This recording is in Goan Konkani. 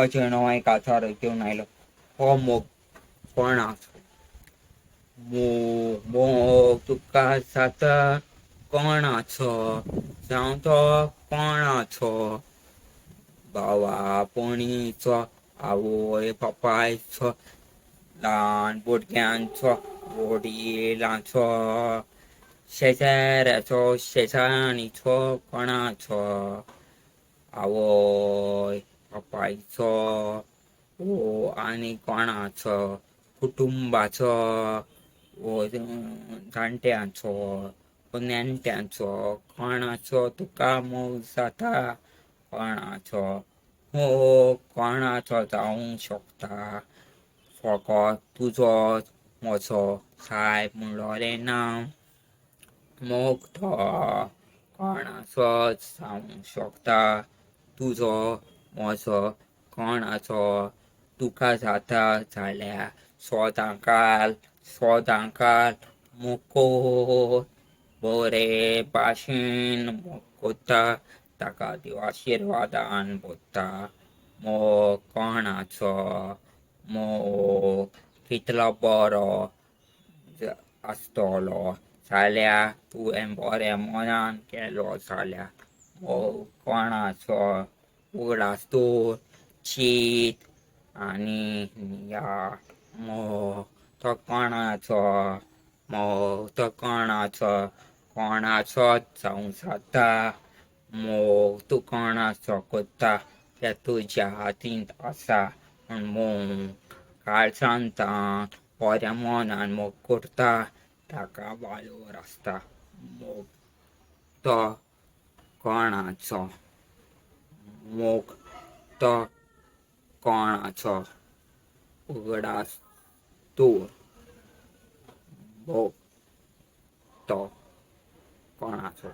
अशें एकाचार घेवन आयलो हो मोग कोणाचो मोग मोग तुका जाता कोणाचो जावं तो कोणाचो भावा भयणीचो आवय बापायचो ल्हान भुरग्यांचो वडिलांचो शेजाऱ्याचो शेजाऱ्नीचो कोणाचो आवय बापायचो वो आनी कोणाचो कुटुंबाचो वो जाणट्यांचो वो नेणट्यांचो कोणाचो तुका मोग जाता कोणाचो मोग कोणाचो जावंक शकता फकत तुजोच म्हजो सायब म्हणलोलें ना मोग तो कोणाचोच जावंक शकता तुजो म्हजो कोणाचो तुका जाता जाल्यार सदांकाल सदांकाल मोग कर बरे भाशेन मोग करता ताका देव आशिर्वादान भरता मोग कोणाचो मोग कितलो बरो आसतलो जाल्यार तुवें बरें मनान केलो जाल्यार मोग कोणाचो उगडास दवर चीत आनी याद मोग तो कोणाचो मोग तो कोणाचो कोणाचोच जावंक जाता मोग तूं कोणाचो करता तें तुज्या हातींत आसा पूण मोग काळजांत बऱ्या मनान मोग करता ताका वालोर आसता मोग तो कोणाचो मोग तो कोणाचो उगडास दवर मोग तो कोणाचो.